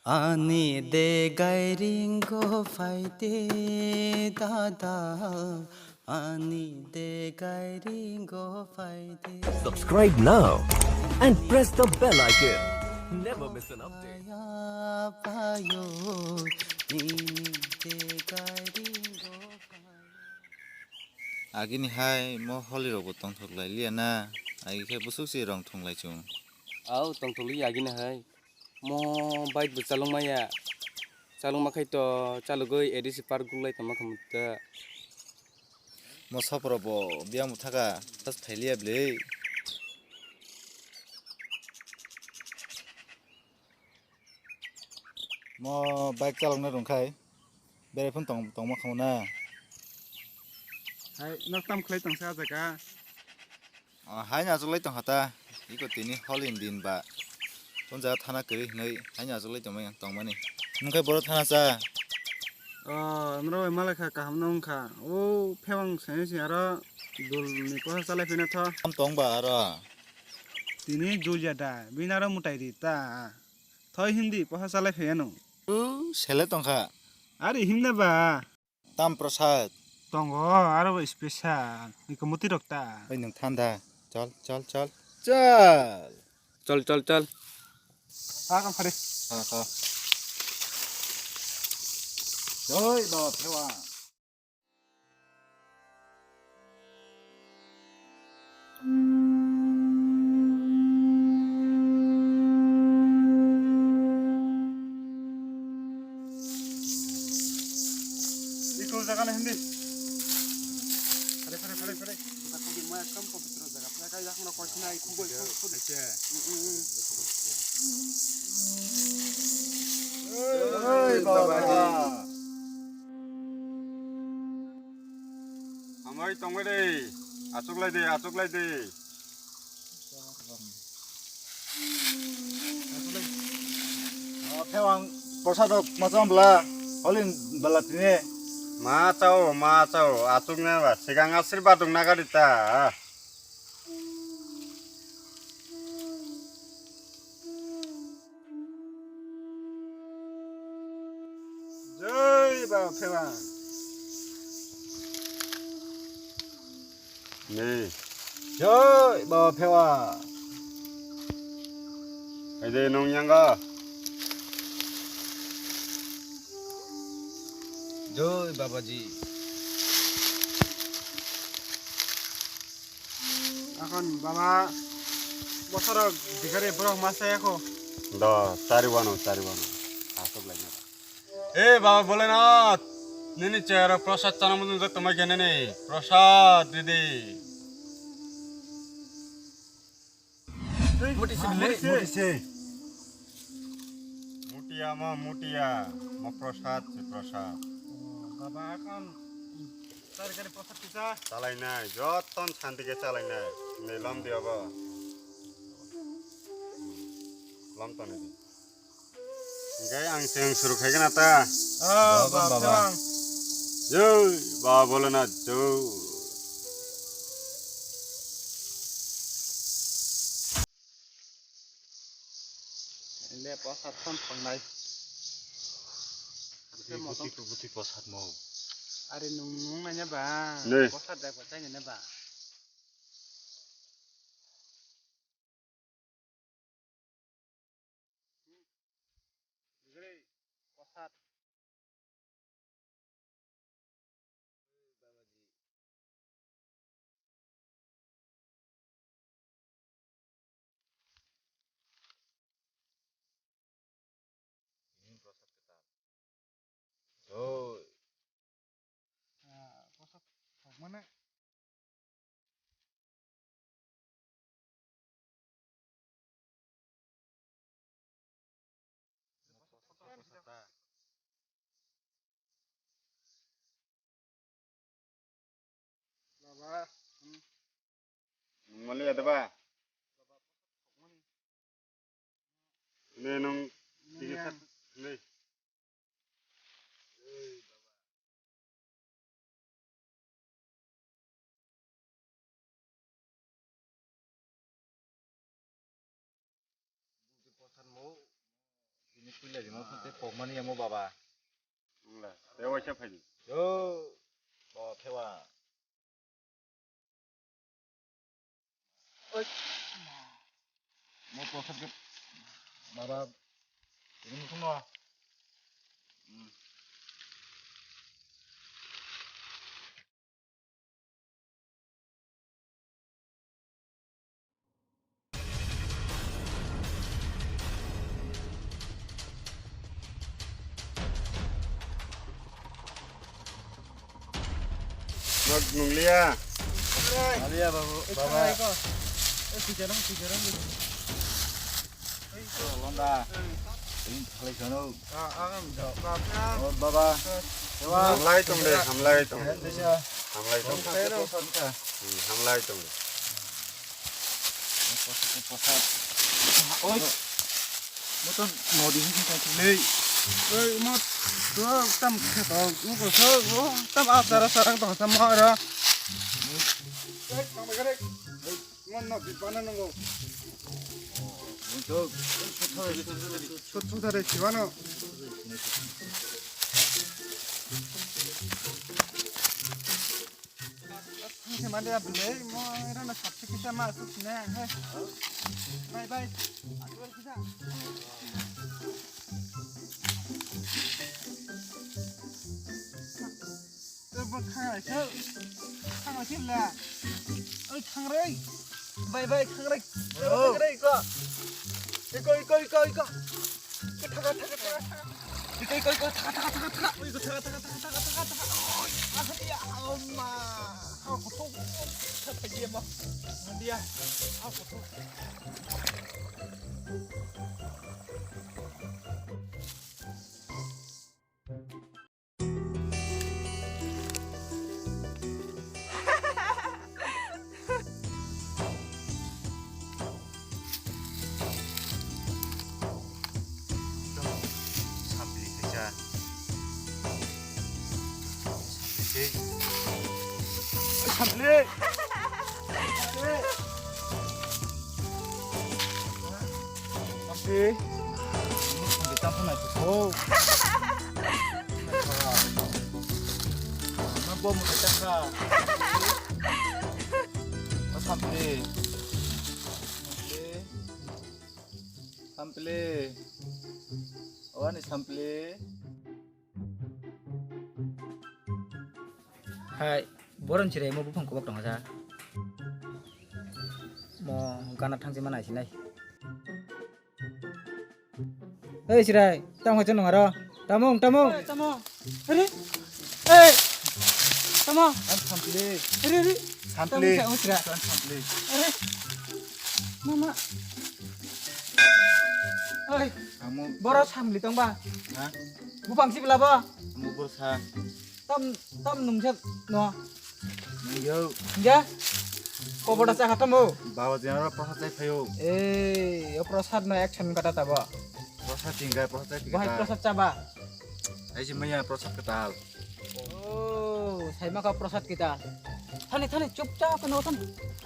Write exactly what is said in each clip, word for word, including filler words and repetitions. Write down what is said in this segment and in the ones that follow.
Ani de gairingo phaide dada, ani de gairingo phaide. Subscribe now and press the bell icon. Never miss an update. Phayo, nini de gairingo phaide. Agini hai mo holi rok bo tongthok lai liya na, agi khe busuk si rong thung lai chung. Au tongthok li agini hai. Mo bike bo chalok maya. Chalok ma khai to chalogwi A D C park gulai tongma khamu ta. Mo sopro bo biyang bo thaka tas thai liya bwlwi. Mo bike chalokna rwngkhai berai phano tong tongma khamu na. Hai nok tam khlai tongsa jaga. Ah, haino achuklai tongkha ta. Iko tini holi ni din ba. Tun jaga thana kwrwi hinwi haino achuklai tongmani, tongmani. Nwng khe boro thana cha? Oh, nwrwi malai kha, kaham no wngkha. O phewang sengwi se aro dul ni posa chalai phina tho. Tam tong ba aro. Tini dul ya da, bini aro mutai ri ta. Thoi hindi posa chalai phiyano. U, sele tongkha. Ari himna ba. Tam Prasad. Tongo, aro bo special. Iko muti rok ta. Oi, nwng thanda. Chal, chal, chal. Chal. Chal, chal, chal. Ha, kam phari. Ha, ha. Oi, baba, phewa. Itu jaga na hindi. Pare, pare, pare, pare. Kita kau di mana kam kau betul jaga. Pare kau yang nak kau sini ikut gue. Acha. Mm, mm, mm. Oi, baba. Hambai tongbai de, achuklai de, achuklai de. O, phewang, prasad rok ma cham bla, holin bala tine. Ma chao, ma chao, achukna ba, sigang asir badung nagarita. Jai Baba Phewa. Ni. Jai Baba Phewa. Ede nong yanga. Jai Babaji. Akhon baba bosoro bigare borok ma saya kho. Do, chari wano, chari wano. Asok lai na. E baba Bholenath, nini chera prasad chana mujung jak tama gene ne. Prasad didi. Muti se bile, muti se. Muti se. Mutia ma mutia, ma prasad se prasad. Oh, baba akhon sari sari prasad kisa. Chalai nai, joton shanti ke chalai nai. Ne lom di abo. Lom to ne di. Hingke ang seng suru khai gana ta. Oh, baba, baba. Jai Baba Bholenath, jai. Le prasad khon thongnai. Buti, buti, buti prasad mo. Are nung nung nanya ba. Ne. Prasad dai ba chai nanya ba. Prasad. Ini prasad ketan. Joi. Ah, prasad mana? Baba. Hmm. Nung mali ada ba? Ne nung tiga sat ne. Buti posan mo, ini Puila jima phate pokmani amo baba. Wngla, tei waisa phaidi. Yo, bo khewa. Oi. Mo to sabke baba. Ini musuno. Hmm. Nok nunglia. Nunglia, babu, baba. Londa. Ini thalai sono. Oh, baba. Hamlai tong de, hamlai tong de. Hamlai tong de. Hmm, hamlai tong de. Oi. Moton nodi hin kan lei. Oi, mot. Tam khato, mo ko so, tam ap dara sarang tong sam ma ra. Oi, tong de. Mon no bibana nango. Sut sut thare chibano. Ni se mande ya bile mo era na sabse kita ma sut ne he. Bye bye. Bo khangraiso. Khangraisi la. Oi, khangrai. Bai, bai, khangrai. Khangrai, iko. Iko, iko, iko, iko. Iko, thaka, thaka, thaka, thaka. Iko, iko, iko, thaka, thaka, thaka, thaka. Oi, iko, thaka, thaka, thaka, thaka, thaka, thaka. Oi, ah, dia, ama. Ah, kutu. Kata dia, ma. Dia. Ah, kutu. Sapli kaisa. Sapli. Sapli. Oke. Ini sampai tampil aja. Oh. Mana bom kita kah? Sampai. Sampai. Sampai. Oh, ini sampai. Hai, boron chirai mo buphang kubak tongo sa. Mo gana thangsi mana sinai. Hei chirai, tamo hai chonong aro. Tamung, tamung. Hei, tamo. Hei. Hei. Tamo. An thampli. Hei, hei. Thampli. Tamo sa usra. An thampli. Hei. Mama. Oi. Amo. Boro samli tong ba? Ha? Buphang si bela ba? Amo boro sa. Tam, tam nungsa no. Nungyo. Hingga? Kobor da chakha tamo? Baba jeng aro prasad chai phayo. Eh, o prasad no action kata tabo. Prasad tingga prasad chai. Bahai kata. Prasad chaba. Ai si maya prasad kata. Oh, sai maka prasad kita. Thani, thani, chupchap no than.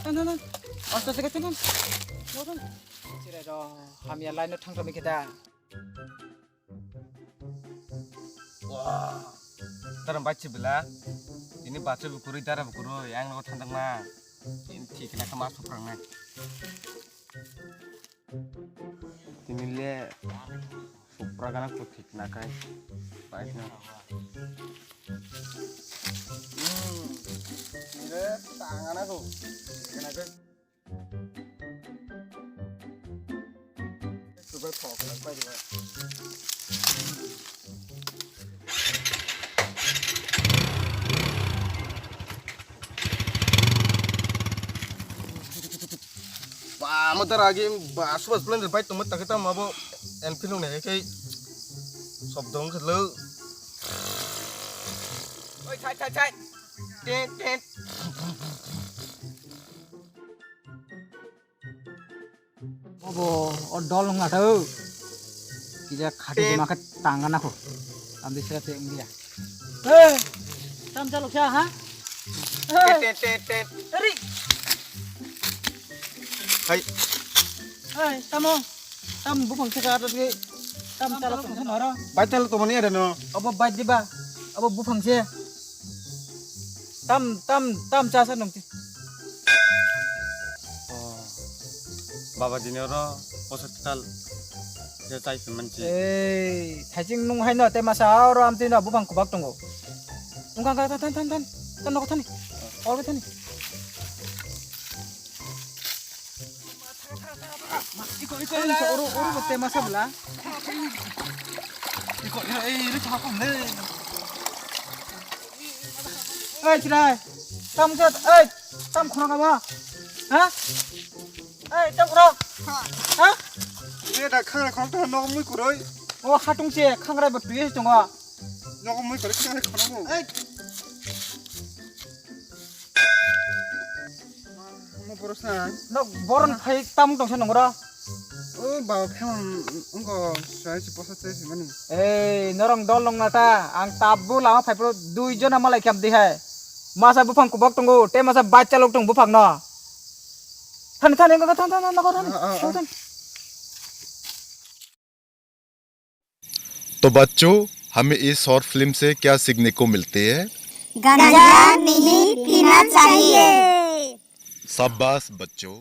Than, than, than. Aste aste than, than. No than. Chirai do, hamya line no thang kami kita. Wah, taram bachi bela. Ini bacha bukuri, dara bukuri, yang no thandang na. Ini thik na kama suprang na. Ini le supra gana ko thik na kai. Baik na. Hmm. Ini tangana ko. Kena ko. Ba, mo tara agi ba, suba splendor bike tongma takhe tamo abo Enfield nung nai kai sobdo wng khalo. Oi, thai, thai, thai. Tet, tet. Obo, o dol wng atha o. Kija khati jema khe tanga nakho. Amdi sira te wngya. Hey! Tam jalok sa ha? Hey! Tet, tet, tet, tet. Ari! Hai. Hey, tamo. Tam buphang theka atha twi. Tam chalok tong thano oro. Bai chalok tongmani ada no. Abo bai diba. Abo buphang se. Tam, tam, tam cha sa nong. Oh. Baba dini oro poso tal. Je chai phi manchi. Ei, thaising nung haino te masa oro amtwi no buphang kubak tongo. Nung kang kang than, than, than, than. Than noko thani. Oro thani. Iko, iko, iko, oro, oro bote masa bela. Iko, iko, ei, ri thapa kom le. Ei, Chrai. Tam jat, ei, tam khorang aba. Ha? Ei, tam khorang. Ha? Ei, da khangrai khorang ta nok mui kuroi. O hatung se khangrai bo tuye tongo. Nok mui kuroi khangrai khorang bo. Ei. Omo borok sa. No, boron phai tam tong se nongro. O baba phemon wngko sai se posa sai se mani. Ei, norong dol nong nata, ang tabbu lama phai pro dui jona malai kham di hai. Masa buphang kubok tongo, te masa bachalok tong buphang no. Thani, thani, thani, thani, thani, thani, thani, Ah, ah, ah. Thani. तो बच्चों, हमें इस short film से क्या सीखने को मिलती है? गांजा नहीं पीना चाहिए। शाबाश बच्चों।